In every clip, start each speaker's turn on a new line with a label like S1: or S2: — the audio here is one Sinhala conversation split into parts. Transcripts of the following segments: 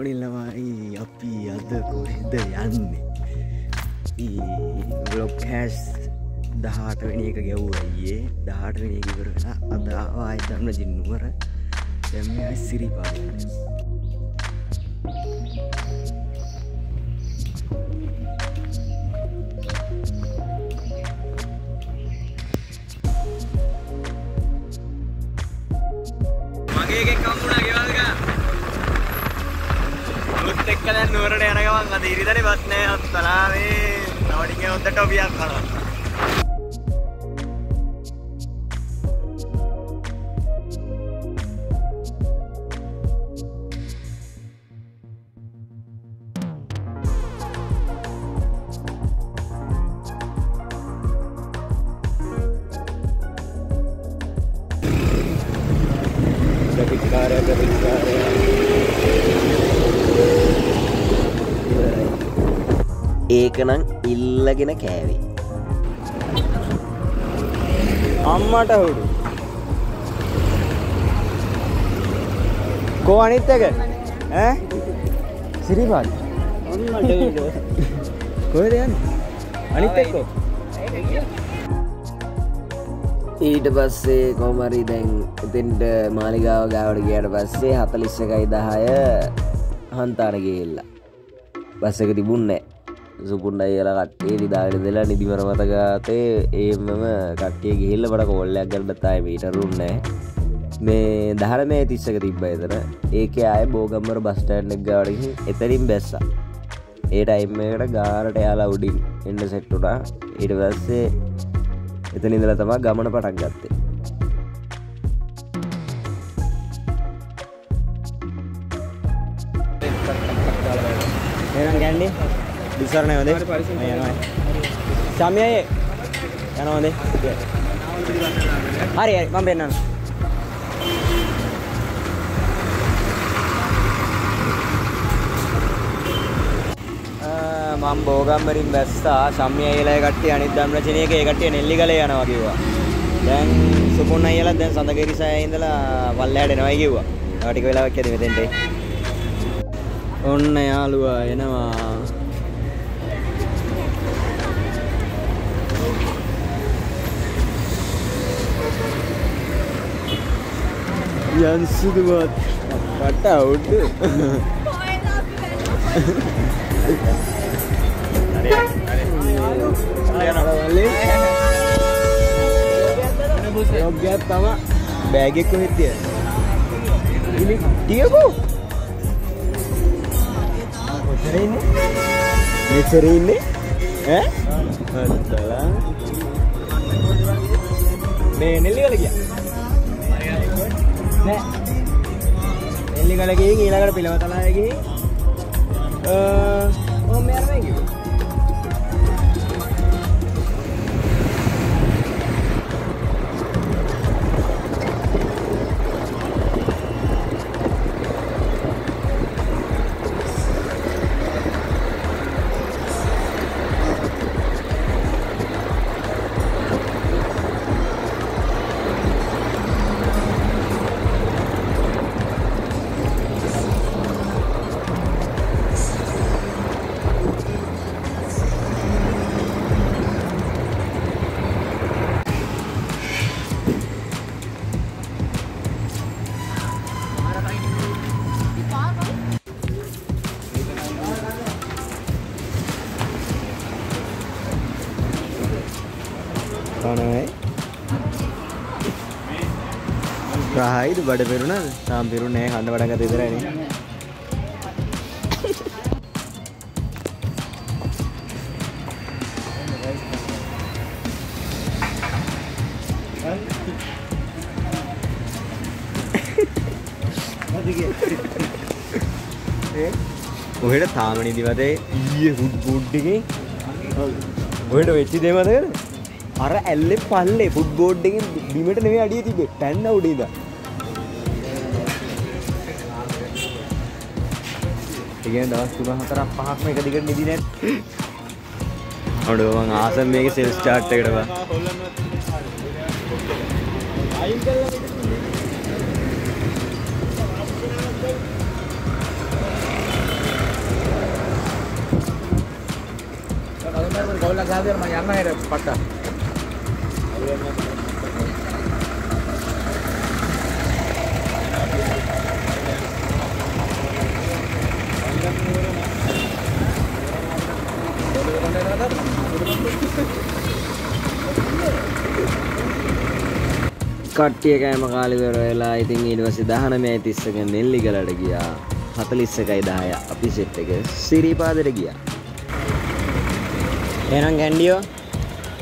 S1: මෝර්නින් ළමයි, අපි අද කොහෙද යන්නේ? බ්ලොග් හැෂ් 18 වෙනි එක ගැව්වා ඊයේ. 18 වෙනි එක ඉවර වෙලා අද ආවා ආයෙත් ධම්රජින් නුවර. දැන් මේ ආයේ සිරිපාද. මගේ එකෙක් හම්බුණා ගෙවල් ගා. මුත් එක්ක දැන් නුවරට යන ගමන් අද ඉරිදනේ බස් නෑ අත්තලාවේ. තව ටිකේ හොඳ ටොපියක් කනවා.
S2: ඒකනම් ඉල්ලගෙන කෑවේ.
S1: අම්මට හුඩු. කෝ අනිත් එක? ඈ? සිරිපාල. අම්මට හුඩු. කොහෙද යන්නේ? අනිත් එක්ක?
S2: ඊට පස්සේ කොහොම හරි දැන් එතෙන්ට මාලිගාව ගාවට ගියාට පස්සේ 41:10 හන්තාන ගිහිල්ලා. බස් එක තිබුණේ නෑ. සුපුන් අයියලා කට්ටිය නිදාගෙන ඉඳලා නිදිමර මත ගාතේ එහෙමම කට්ටිය ගිහිල්ලා මට කෝල් එකක් ගන්නත් ආයේ මීටරුන් නෑ. මේ 19:31 තිබ්බා එතන. ඒකේ ආයේ බෝගම්බර බස් ස්ටෑන්ඩ් එක ගාවට ගිහින් එතනින් බැස්සා. ඒ ටයිම් එකට ගානට යාලා උඩින් එන්න සෙට් වුණා. ඊට පස්සේ එතන ඉඳලා තමයි ගමන පටන් ගත්තේ.
S1: එහෙනම් ගන්නේ දිසරණයි හොඳේ. මම යනවා. සාමි අයියේ යනවා හොඳේ. හරි හරි මම පෙන්නන්නම්. මම බෝගම්බරින් බැස්සා. සම්මි අයියලා කට්ටිය අනිත් ධම්රචිනී එක ඒ කට්ටිය නෙල්ලිගලේ යනවා කිව්වා. දැන් සුපුන් අයියලා දැන් සඳගිරි සෑයේ ඉඳලා පල්ලෙහාට එනවයි කිව්වා. තව ටික වෙලාවක් යද්දි මෙතෙන්ට එයි. ඔන්න යාළුවා එනවා. යන් සුදුවත් පට අවුට්. යෝග්‍යයක් තමයි බෑග් එක කොහෙද තියන්නේ? ඉනි ටියකෝ කොච්චර ඉන්නේ? මෙච්චර ඉන්නේ? ඈ? අත්තලා මේ නෙල්ලිගල ගියා. නෑ. නෙල්ලිගල ගිහින් ඊළඟට පිළවතලාවේ ගිහින් ඔන්න මෙයාර මේ කිව්වේ. කනයි රහයිද බඩ පෙරුණාද? තාම පෙරුන්නේ නෑ, කන්න පටන් ගත්ත විතරයිනේ. ඔහෙට තාම නිදිමතේ ඊයේ ෆුඩ් බෝඩ් එකේ ඔහෙට වෙච්ච දේ මතකද? අර ඇල්ලේ පල්ලේ ෆුඩ් බෝඩ් එකෙන් බිමට නෙමෙයි අඩිය තිබ්බේ, පැන්න උඩ ඉඳන්. ඒ කියන්නේ දවස් 3 4 5ක්ම එක දිගට නිදි නෑ. අඩෝ මං ආසම් මේකේ සෙල් ස්ටාර්ට් එකට බා.
S3: අයින් කරලා ගහලා මම යන්න හෙට පට්ටා.
S2: කට්ටිය කෑම කාලේ ඉවර වෙලා ඉතින් ඊට පස්සේ 19:31 නෙල්ලිගලට ගියා. 41:10 අපි සෙට් එක සිරිපාදට ගියා.
S1: එහෙනම් කැන්ඩියෝ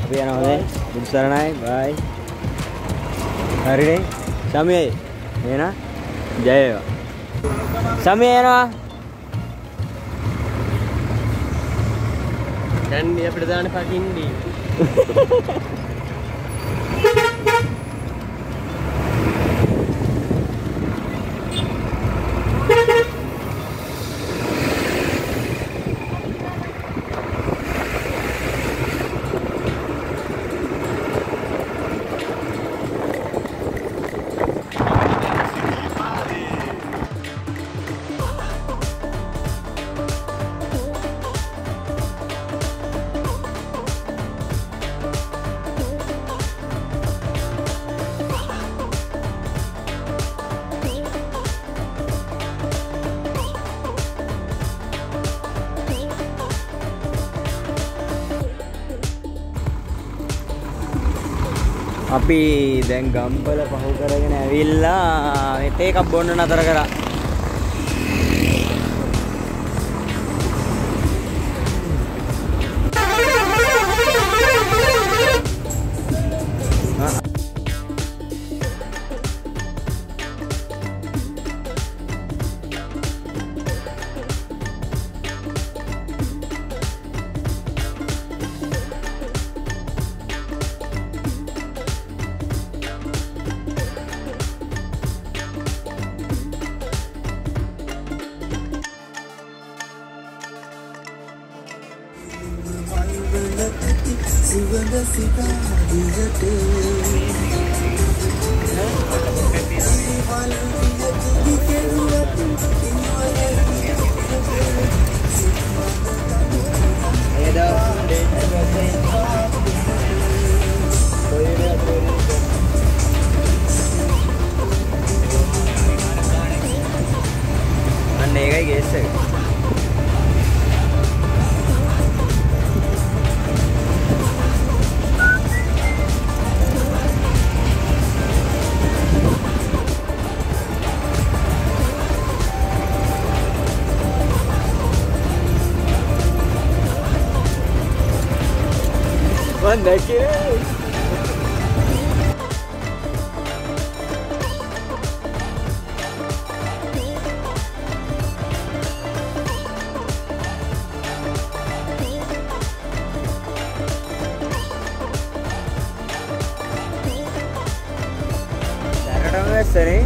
S1: අපි යනවා හොඳේ. බුදු සරණයි බයි. හරිනේ සමියයි. එහෙනම් ජය වේවා. සමිය එනවා.
S3: කැන්ඩි අපිට දාන්න පකින්ඩි.
S1: අපි දැන් ගම්පල පහු කරගෙන ඇවිල්ලා මේ තේ එකක් බොන්න නතර කරා. අන්න ඒකයි කේස් එක. මං දැක්කේ දැරටම වැස්සනේ.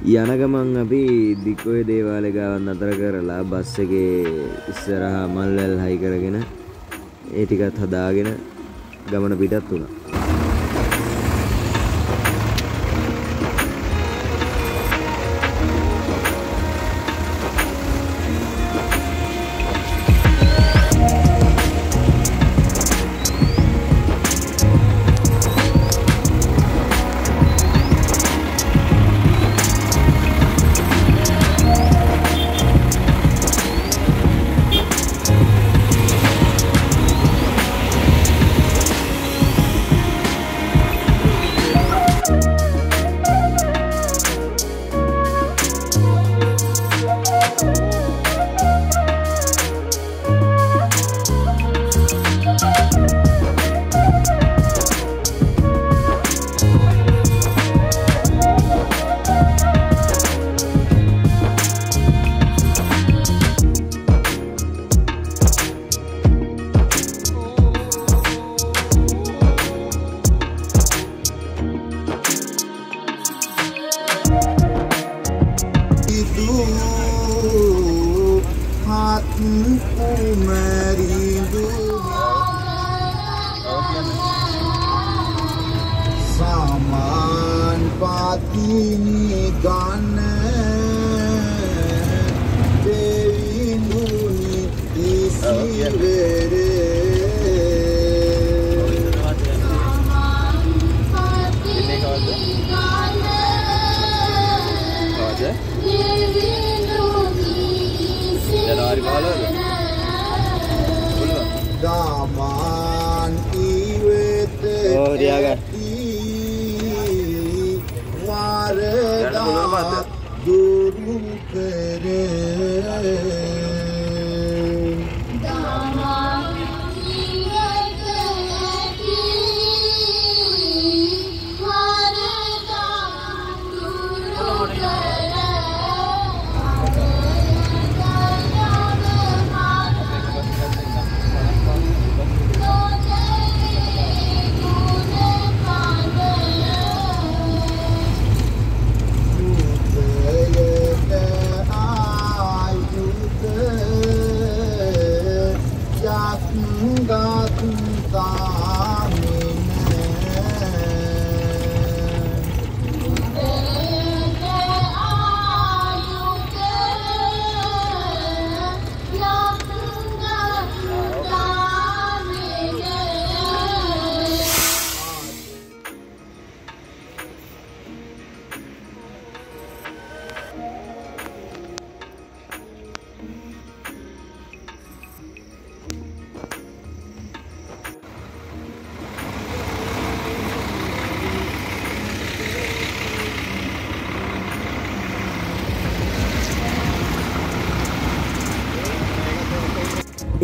S2: යන ගමන් අපි දික්කොය දේවාලය ගාව නතර කරලා බස් එකේ ඉස්සරහා මල් වැල් හයි කරගෙන ඒ ටිකත් හදාගෙන ගමන පිටත් වුණා.
S4: Saman patini gana devinuni isivere
S1: Januari 15
S4: Daman iwete
S1: oh diaga
S4: warada duru kere
S5: Daman iwete warada duru kere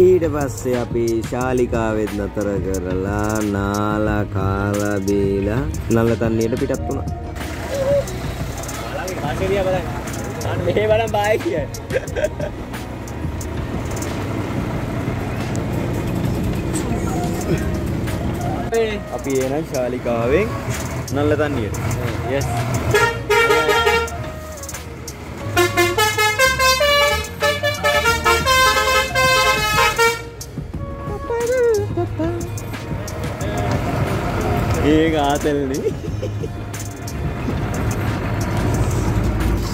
S2: ඊට පස්සේ අපි ශාලිකාවෙත් නතර කරලා නාලා කාලා බීලා නල්ලතන්නියට පිටත් වුණා.
S3: බලන්න කාටේ දිහා බලන්න. අන්න මෙහෙ බලන් බායි කියයි.
S1: අපි එහෙනම් ශාලිකාවෙන් නල්ලතන්නියට.
S3: Yes.
S1: ඒක ආතල්නේ.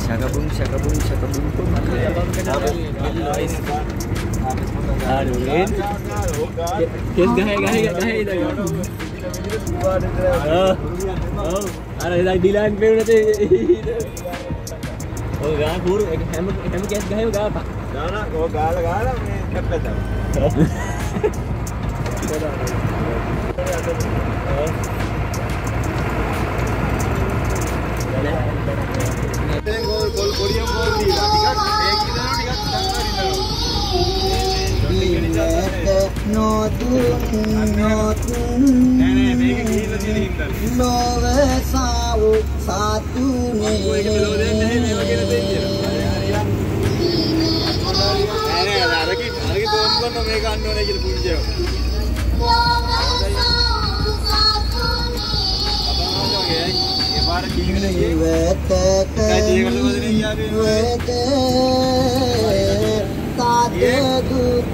S1: ශකබුම් ශකබුම් ශකබුම්
S3: කෙස් ගහේ ගහේ ගහේ ඉඳන්. ඔව් අර එදා ඩිලන් පෙවුනත ඔව් ගා කූරු හැම හැම කෙස් ගහේම ගාපන්.
S1: ගාන ඔව් ගාලා ගාලා මේ කැප් එක දාන්න.
S4: වෙත තද දුක්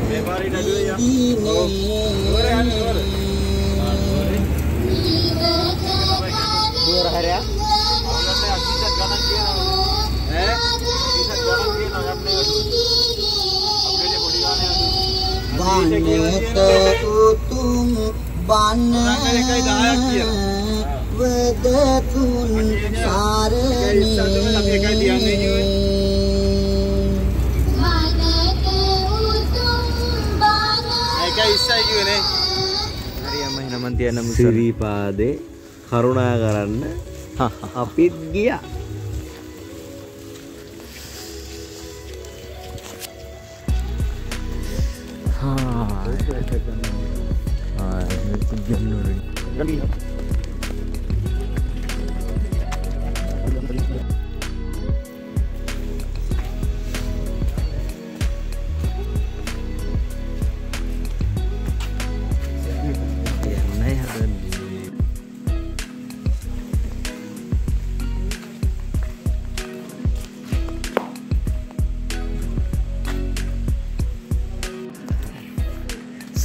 S1: දුවර හැරයා
S4: වනත උතුම් බණ වදතුන් සරණේ
S5: වනත උතුම් බණ
S1: හරි අම්මා එහෙනම් මං තියන්නම්
S2: සිරිපාදේ කරුණා කරන්න අපිත් ගියා. යන්නයි හදන්නේ.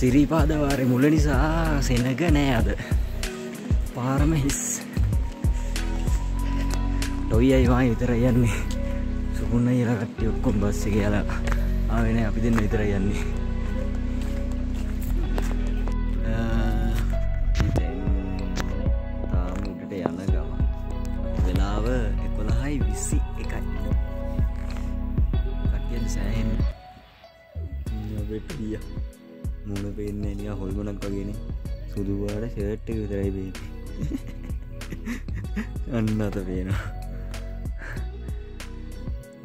S2: සිරිපාද වාරේ මුල නිසා සෙනග නෑ අද. පාරම හිස්. ටොයි අය වායි විතරයි යන්නේ. සුපුන් අයියලා කට්ටිය ඔක්කොම බස් එකේ යලා ආවේ නෑ, අපි දෙන්න විතරයි යන්නේ. දැන් තාම උඩට යන ගමන්. වෙලාව 11:21යි. කට්ටියන් සෑහෙන්න වෙට්ටිය. මූණ පේන්නේ නිකන් හොල්මනක් වගේනේ. සුදු පාට ෂර්ට් එක විතරයි පේන්නේ. අන්න අත පේනවා.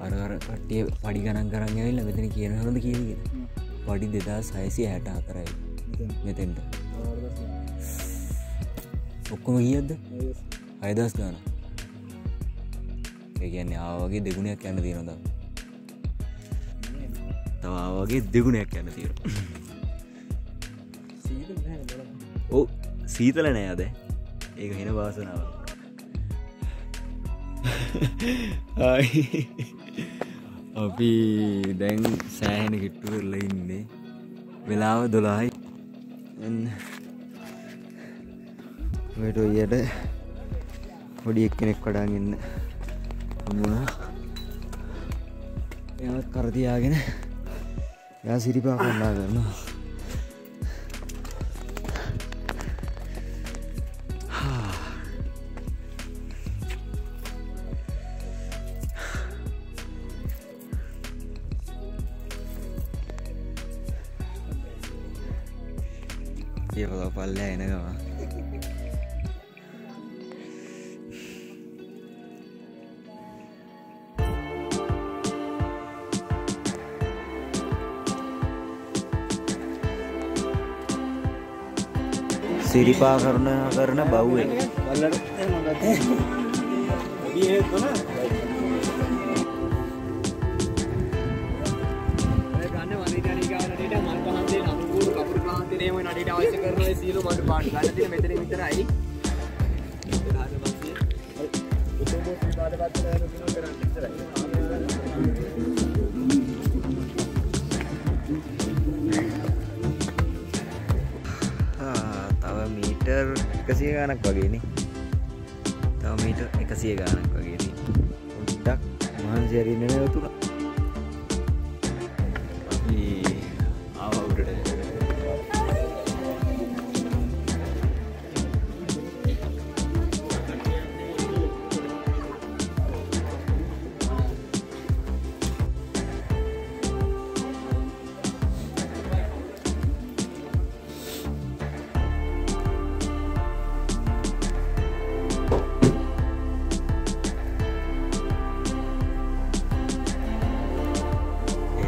S2: අර අර කට්ටිය පඩි ගණන් කරන් ඇවිල්ලා මෙතන කියනවද කියලා. පඩි 2664යි මෙතෙන්ට. ඔක්කොම කීයක්ද? 6000 ගාණක්. ඒ කියන්නේ ආවා වගේ දෙගුණයක් යන්න තියෙනවා තව. තව ආවා වගේ දෙගුණයක් යන්න තියෙනවා. ඔව් සීතල නෑ අද. ඒක වෙන වාසනාවක්. අපි දැන් සෑහෙන කිට්ටු කරලා ඉන්නේ. වෙලාව 12යි.
S1: එන්න ඔයට ඔයියට පොඩි එක්කෙනෙක් වඩාන් ඉන්න හම්බුණා. එයාත් කර තියාගෙන එයා සිරිපා කොණ්ඩා කරනවා. ඒ වගේ පල්ලෙහා එන ගමන් සිරිපා කරුණා කරන බව්වෙක්.
S3: නඩේට අවශ්‍ය කරන ඔය සියලු මඩු පාට ගන්න තියෙන මෙතන විතරයි.
S1: තව මීටර් 100 ගාණක් වගේනේ. තව මීටර් 100 ගාණක් වගේනේ. පොඩ්ඩක් මහන්සි හරින්න නැවතුණා. අපි ආවා උඩට.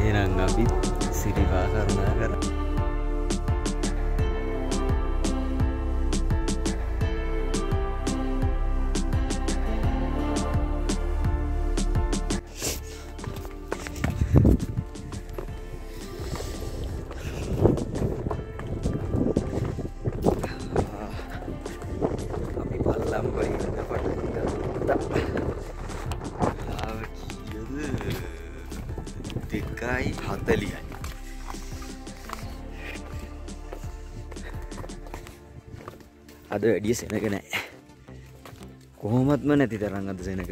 S1: එහෙනම් අපි සිරිපා කරුණා කරා. අපි පල්ලම් බහින්න පටන් ගත්තා. වෙලාව 2:40යි. අද වැඩිය සෙනග නෑ. කොහොමත්ම නැති තරම් අද සෙනග.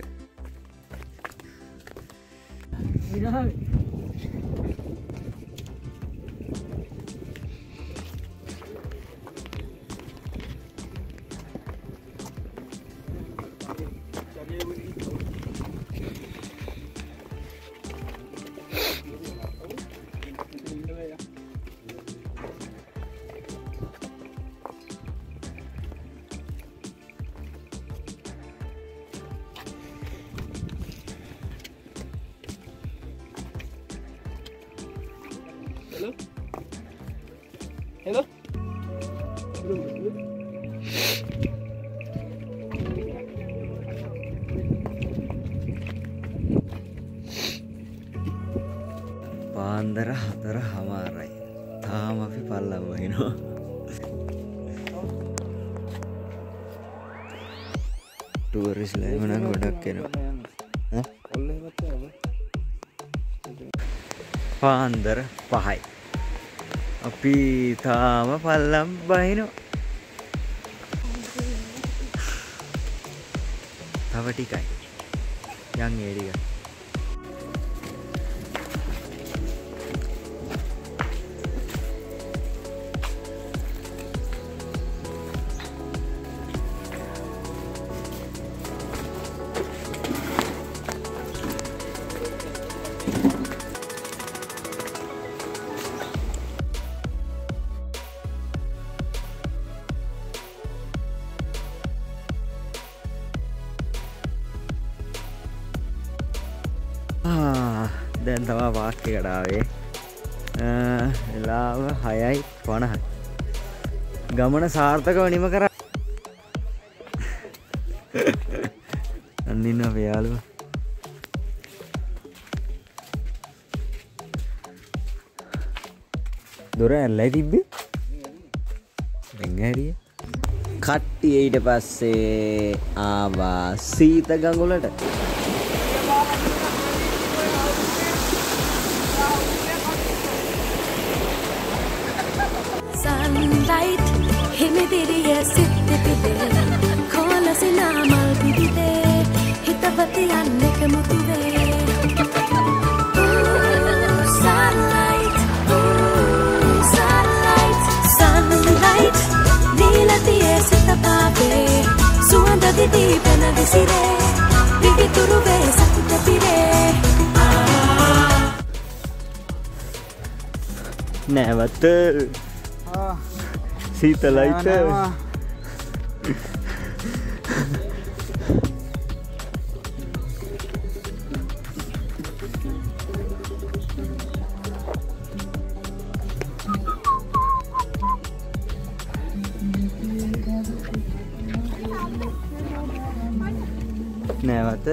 S3: Hello? Hello?
S1: පාන්දර 4:30යි. තාම අපි පල්ලම් වහිනවා. ටුවරිස්ට්ලා එහෙම නම් ගොඩක් එනවා. ඈ? පාන්දර 5යි. අපි තාම පල්ලම් බහිනවා. තව ටිකයි. යන් ඒ ටික. දැන් තමයි වාක් එකට ආවේ. වෙලාව 6:50යි. ගමන සාර්ථකව නිම කරා. අන්න ඉන්න අපේ යාළුවා. දොර ඇරලා තිබ්බේ. දැන් ඇරියේ.
S2: කට්ටිය ඊට පස්සේ ආවා සීත ගඟුලට.
S6: Sunlight හිමිදිරිය සිත් පිපිදේ කොලසිනා මල් පිපිදේ හිතවතියන් එකමුතු වේ. Sunlight, sunlight, sunlight නීලතියේ සිත පාවේ සුවඳ දිදී පැන විසිරේ පිවිතුරු වේ සතුට පිරේ.
S1: නැවත සීතලයිත නැවත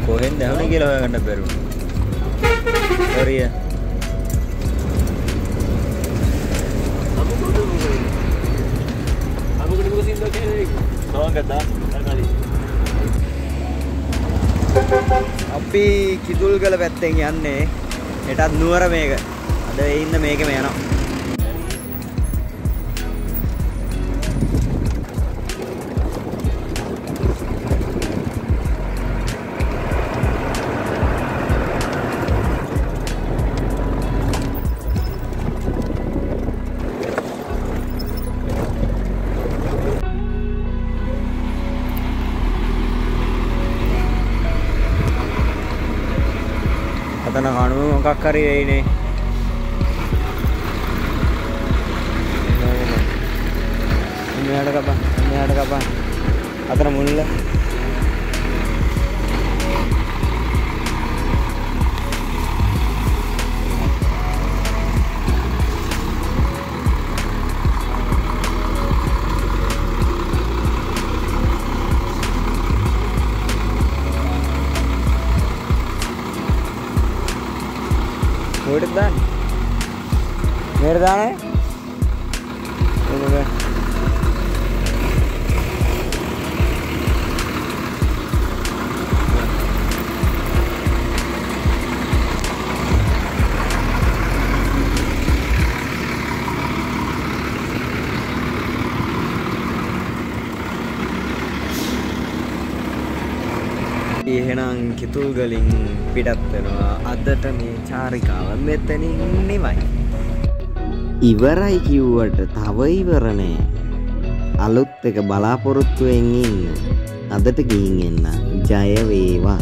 S1: කොහෙන්ද ඇහුනේ කියලා හොයාගන්න බැරුව. හරිය. අපි කිදුල්ගල පැත්තෙන් යන්නේ. හෙටත් නුවර මේක. අද ඒ ඉන්න මේකම යනවා. අතන කණුව මොකක් හරි වෙයිනේ. මෙහාට කපන්, මෙහාට කපන්. අතන මුල්ල. කොහෙටද දාන්නේ? මෙහෙට දාන්නේ? ඔන්න. එහෙනම් කිතුල්ගලින් පිටත් වෙනවා. අදට මේ චාරිකාව මෙතනින් නිමයි.
S2: ඉවරයි කිව්වට තව ඉවර නෑ. අලුත් එක බලාපොරොත්තුවෙන් ඉන්න. අදට ගිහින් එන්න. ජය වේවා.